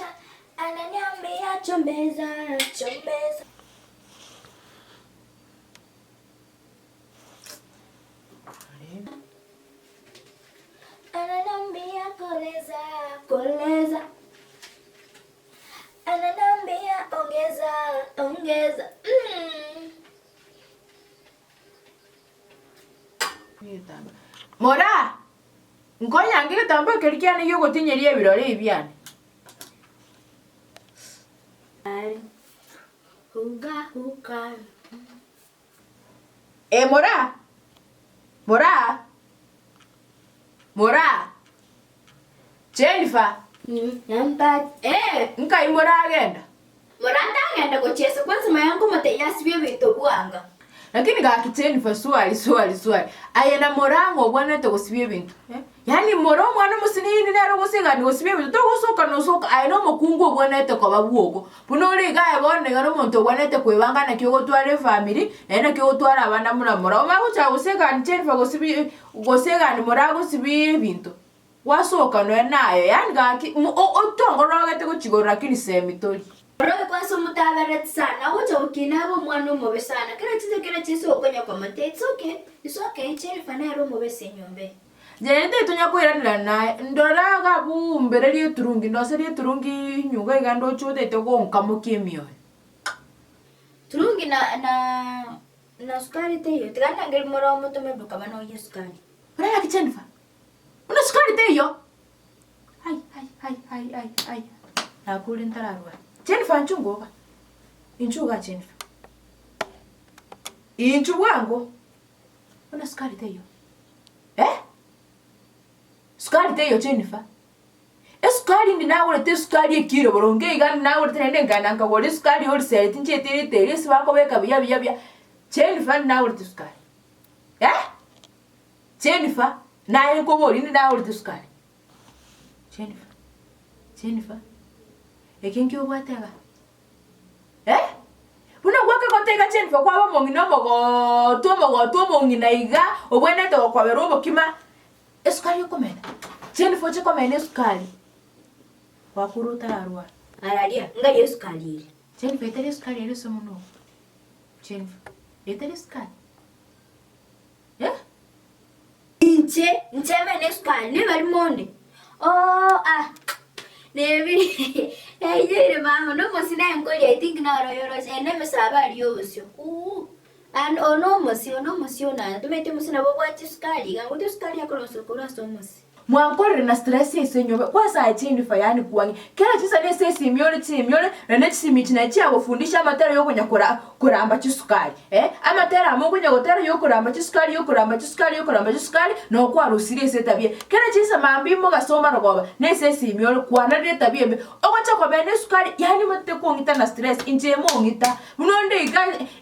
Chombeza, ananiambia chombeza, chombeza. Ananiambia koleza, koleza. Ananiambia ongeza, ongeza. Mm. Mora, nkonyange egetambo ekeri kiane giogotinyeria ebirore ebi biane. Huga huka. Eh, Mora, Mora, Mora, Jennifer, Nampa eh nkai moragenda? Mora ntagenda gochiesa kwanza mayango motebia asibie ebinto bwanga. Lakini gaki Jennifer swali swali swali aye na Mora ng'a obwenerete gosibia ebinto eh? Yaani Mora omwana omosinini nere ogosigani gosibia ebinto togosoka nosoka aye na omokungu obwenerete koba bwogo Buna ore iga aye bono iga nomonto ogwenerete kwebanga naki ogotwara efamiri, naende naki ogotwara abana buna mora. Omanye gochaka gose egani Jennifer gose bi gose egani mora gosibia ebinto, gwasoka nonya naye yaani gaki mo o otongororogete gochia igoro lakini semi tori. Orobe kwansa omotabereti sana, agocha gokina abe omwana omobe sana, kera chinsa kera chinsa okonya komotebi it's okay, it's okay, Jennifer nere omobe ase enyomba eye. Inche naende titonya koiranerana naye, ndora iga abwo umbererie eturungi, ndoserie eturungi nyuga iga ndoche otagete gonkamokia emioyo. Turungi na na na sukari teiyo, tiga ndangeri more omotome eduka bana oye esukari. Ore gaki Jennifer, buna sukari teiyo? Ai ai ai ai ai ai nakure ntararwara. Jennifer inchuo ngoba, inchuo igaa Jennifer, inchuo bwango, buna sukari teiyo. Eh? Sukari teiyo Jennifer. Esukari indi nagorete esukari ekiro boronge iga indi nagorete naende nkaenda nkagora esukari wholesale tinchieti retail ase bakobeka buya buya buya. Jennifer indi nagorete esukari. Eh? Jennifer, naye nkoboria indi nagorete esukari. Jennifer, Jennifer, eke nki obwate igaa? Eh? Buna gwakegota iga Jennifer kwaba omong'ina omogootu omogootu omong'ina iga obwenerete gokobera obokima esukari okomena. Jennifer oche komena esukari gwakure otararwara. Araria, ngaria esukari ere. Jennifer etari esukari ere ase omonwa oo. Jennifer, etari esukari? Eh? Inche, inche mene esukari, nebari monde. Oo ah, nebiri naiyeire mama, nomosie naye nkoria I think naro oyoroche, ere nemesaba aria obosio, ooh, and oyo nomosie, oyo nomosie oyo naye, tomanyeti omosie nabo obwate esukari iga, ngote esukari akorosiwa korwa ase omosie. Mwankorire na stress ase enyobe kwanza aye Jennifer yaani kwang'e kera chinsa nese esimi ore chisimi ore naende chisimi echi naye chiagofundisha amatera yokonya kora koramba chisukari eh amatera amo okonya gotera yokoramba chisukari yokoramba chisukari yokoramba chisukari noo kwarusirie ase etabia kera chinsa mambia mogaso marogoba nese esimi ore kwanarire etabia embe ogocha komena esukari yaani omanyete kong'ita na stress inche mong'ita buna onde iga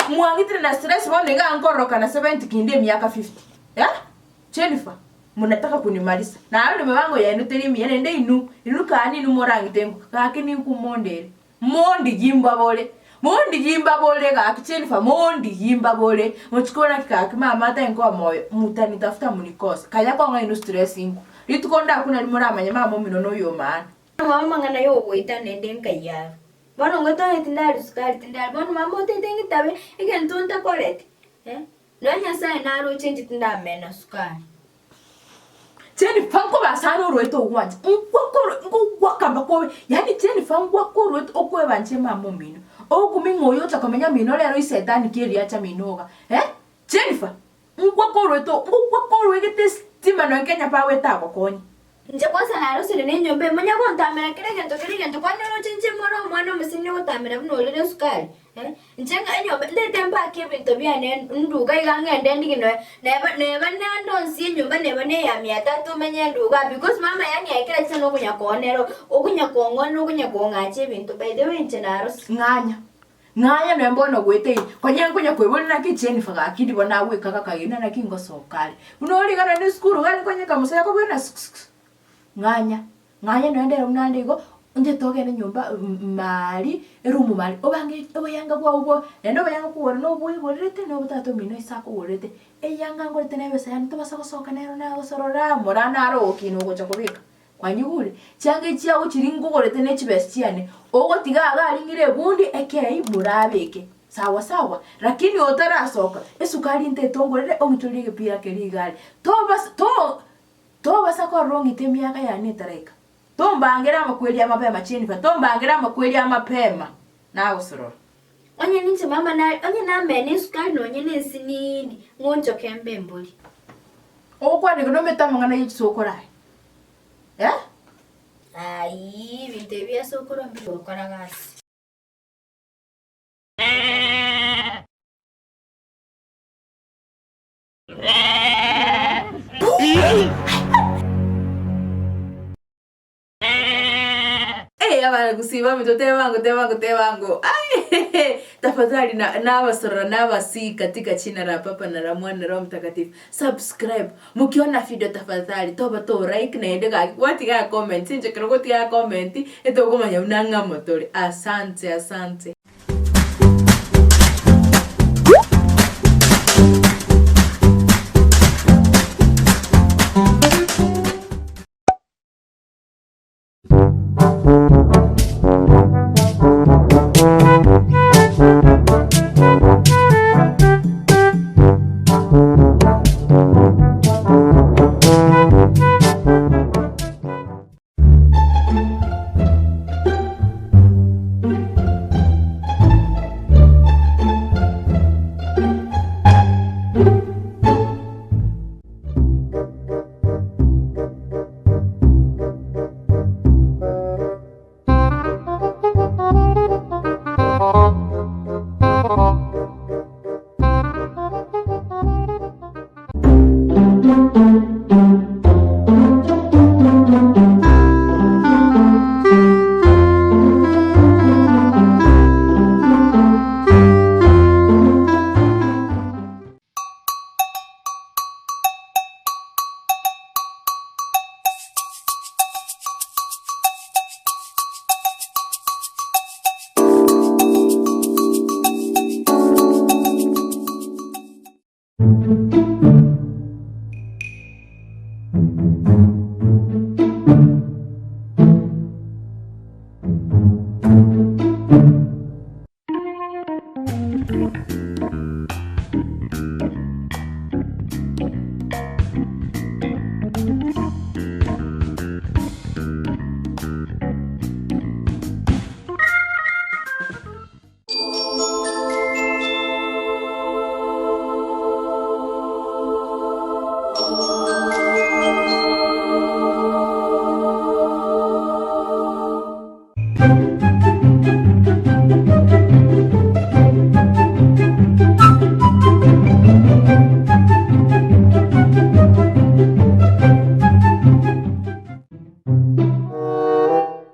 mwang'itire na stress bono iga nkororokana 70 kinde emiaka 50 eh Jennifer. Munataka kunimalisa. Naro nemebango yaino teri emiya, naende inwe, inwe kani inwe morang'ite ng'o, gaki ninkwe mondere. Mondigie mbabore, mondigie mbabore gaki Jennifer, mondigie mbabore, mochie kobora naki gaki mama atari nkoa moyo, mutanitafuta munikose. Kanya kong'a inwe stress inkwe. Rituko ndakwe nari moramanye mama omino noyo omaana. Mama amang'ana yogoita naende nkayarwa. Bono ngotonya tindari sukari tindari, bono mama otete ng'itabe egento ntakoreti eh. Nonya Nyasae naroche inche tindamena sukari. Jennifer nkobasa are oroete ogwancha ngwakoro ngogwakamba kobe yaani Jennifer ngwakoroete okwebancha emama omino ogokumi ng'a oyo ocha komenya mino rero isetani ki eriacha mino iga eh Jennifer ngwakoroete ngogwakoroegete estima nonye Kenya power etagokonye. Inche kwansa narosire nenyomba eye, manya gontamera kera egento kera egento, kwani oroche inche more omwana omosinini ogotamera buna orire esukari eh? Inche ng'a enyomba ndete mbake ebinto biane nduga iga ng'ende ndige noe neba neba naende onsi enyomba neba na eya mia tatu menye nduga because mama yaani aye kera chinsa nokonya koonera okonya kong'onera okonya kong'acha ebinto by the way inche narosire. Ng'anya Ng'aya nonya mbono goeta eye, konya nkonya koiboria naki Jennifer gaki ndibo nagweka gakagenda naki ngosoka are. Buna ore iga naende esukuru iga nkonya nkamosoera kobwena sks ng'anya, ng'anya nonya ndero buna ande igo, onye togende nyomba maari, eroom maari, obange oboyanga bwao bwo naende oboyanga okogora na oboiborerete na obotata omino ase akogorerete, eyanga ngorete na ebesa yane tobasa gosoka nero nagosorora, mora naro ogokina ogocha kobeka. Kwanyigure? Chianga echi chiago chiria nkogorete ne chibesa chiane, ogotiga iga aria ng'ire ebundi ekei morabeke. Sawa sawa, lakini otarasoka, esukari ntetongorere ong'ichorie egepira keria iga aria. Tobasa to tobasa korora ong'ite emiaka yane etaraika. Tombangere amakweri a mapema Jennifer, tombangere amakweri a mapema, nagosorora. Onye ninche mama nare, onye namene esukari nonye nensinini, ng'onchoke mbe embori. Ogokwana igo nomete amang'ana ye chisokoro aye, eh? Ayii, ebinto ebi bia sokoro mbigokora gasi. Hey, abana gusii bamito tebango tebango tebango Ai, tafadhali na nabasorora nabasii katika jina la Baba na la Mwana na Roho Mtakatifu subscribe mukiona video tafadhali toba to like naende gaki gwatiga comment inche kero gotiga comment etokomanya buna ng'amo tore asante asante.